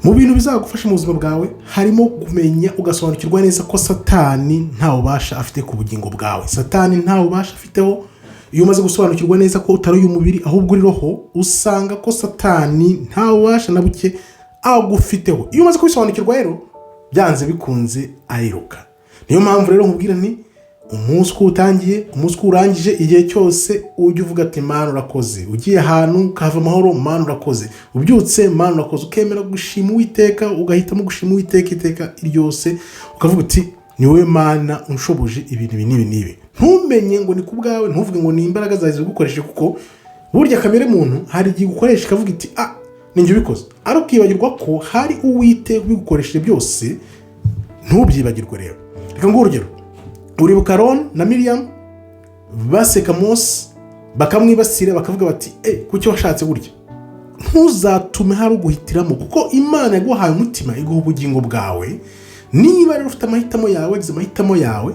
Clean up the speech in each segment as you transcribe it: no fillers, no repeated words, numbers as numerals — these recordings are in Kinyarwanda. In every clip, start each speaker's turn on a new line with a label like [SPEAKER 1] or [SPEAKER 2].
[SPEAKER 1] Mu bintu bizagufasha mu buzima bwawe harimo kumenya ugasobanukirwa neza ko Satani nta bubasha afite ku bugingo bwawe. Satani nta bubasha afiteho. Iyo umaze gusobanukirwa neza ko utari uyu mubiri ahubwo uri roho, usanga ko Satani nta bubasha na buke agufiteho. Iyo umaze kubisobanukirwa rero, byanze bikunze ariruka. Niyo mpamvu rero nkubwira nti umunsi uko utangiye, umunsi uko urangije, igihe cyose ujya uvuga ati: "Mana, urakoze." Ugiye ahantu ukahava amahoro, "Mana, urakoze." Ubyutse, "Mana, urakoze." Ukemera gushima Uwiteka, ugahitamo gushima Uwiteka iteka ryose, ukavuga uti: "Ni wowe Mana unshoboje ibintu ibi n'ibi n'ibi." Ntumenye ngo ni ku bwawe, ntuvuge ngo ni imbaraga zawe zigukoresheje, kuko burya kamere muntu hari igihe ukoresha ikavuga iti: "Ah, ninjye ubikoze," ariko ukibagirwa ko hari Uwiteka ubigukoresheje byose. Ntubyibagirwe rero. Reka nguhe urugero. Uribuka Aroni na Miriam baseka Mose, bakamwibasira, bakavuga bati: "E, kuki washatse gutya?" Ntuzatume hari uguhitiramo, kuko Imana yaguhaye umutima, iguha ubugingo bwawe. Niba rero ufite amahitamo yawe, wagize amahitamo yawe,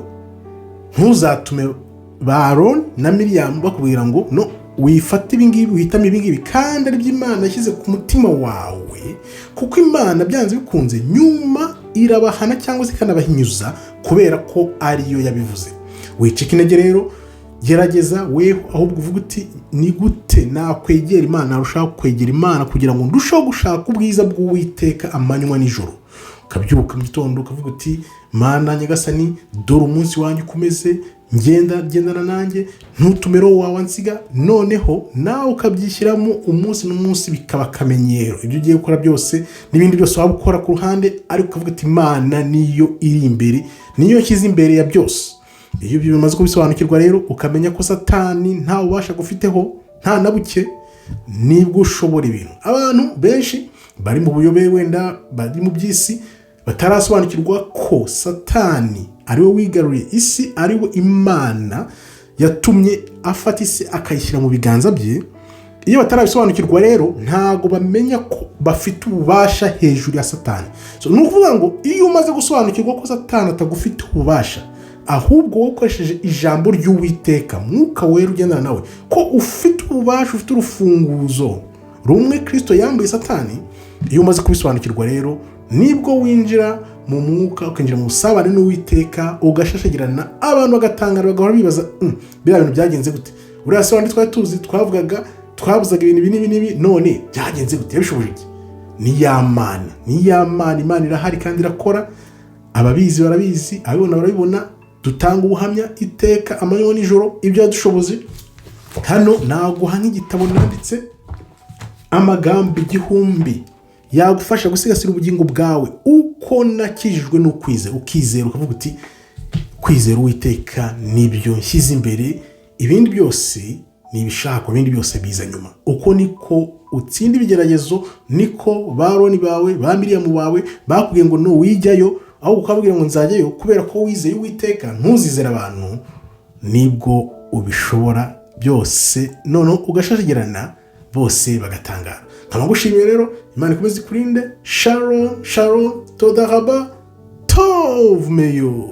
[SPEAKER 1] ntuzatume ba Aroni na Miriam bakubwira ngo: "No, wifate ibingibi, uhitamo ibingibi," kandi aribyo Imana yashyize ku mutima wawe, kuko Imana byanze bikunze nyuma irabahana cyangwa se ikanabahinyuza kubera ko ariyo yabivuze. Wicika intege rero, gerageza weho ahubwo uvuga uti: "Ni gute nakwegera Imana, narushaho kwegera Imana kugira ngo ndusheho gushaka ubwiza bw'Uwiteka amanywa nijoro?" Ukabyuka mu gitondo ukavuga uti: "Mana Nyagasani, dore umunsi wanjye uko umeze, ngenda gendana nanjye, ntutume roho wawe ansiga." Noneho nawe ukabyishyiramo umunsi n'umunsi, bikaba akamenyero. Ibyo ugiye gukora byose n'ibindi byose waba ukora ku ruhande, ariko ukavuga uti: "Imana niyo iri imbere, niyo nshyize imbere ya byose." Iyo ibyo bimaze kubisobanukirwa rero, ukamenya ko Satani nta bubasha gufiteho, nta na buke, nibwo ushobora ibintu. Abantu benshi bari mu buyobe, wenda bari mu by'isi, batarasobanukirwa ko Satani ariwe wigaruriye isi, ariwe Imana yatumye afata isi akayishyira mu biganza bye. Iyo batarabisobanukirwa rero, ntabwo bamenya ko bafite ububasha hejuru ya Satani. So, ni ukuvuga ngo iyo umaze gusobanukirwa ko Satani atagufite ububasha, ahubwo wowe ukoresheje ijambo ry'Uwiteka, Mwuka Wera ugendana nawe, ko ufite ububasha, ufite urufunguzo rumwe Kirisito yambuye Satani. Iyo umaze kubisobanukirwa rero, nibwo winjira mu mwuka, ukinjira mu busabane n'Uwiteka, ugashashagirana, abantu bagatangara, bagahora bibaza: Biriya bintu byagenze gute? Uriya se wandi twari tuzi, twavugaga, twabuzaga ibintu ibi n'ibi n'ibi, none byagenze gute? Yabishoboje iki?" Ni ya Mana, ni ya Mana. Imana irahari kandi irakora. Ababizi barabizi, ababibona barabibona. Dutanga ubuhamya iteka amanywa nijoro ibyo yadushoboze. Hano naguha nk'igitabo nanditse, amagambo 1000 yagufasha gusigasira ubugingo bwawe, uko nakijijwe n'ukwizera. Ukizera, ukavuga uti: "Kwizera Uwiteka nibyo nshyize imbere, ibindi byose ni ibishakwa, ibindi byose biza nyuma." Uko niko utsinda ibigeragezo. Niko ba Aroni bawe, ba Miriyamu bawe bakubwiye ngo: "Ntuwijyayo," ahubwo ukababwira ngo: "Nzajyayo," kubera ko wizeye Uwiteka, ntuzizere abantu. Nibwo ubishobora byose, noneho ugashashagirana, bose bagatangara. Nkaba ngushimiye rero. Imana ikomeze ikurinde. Shalom, shalom, toda raba, tov meyo.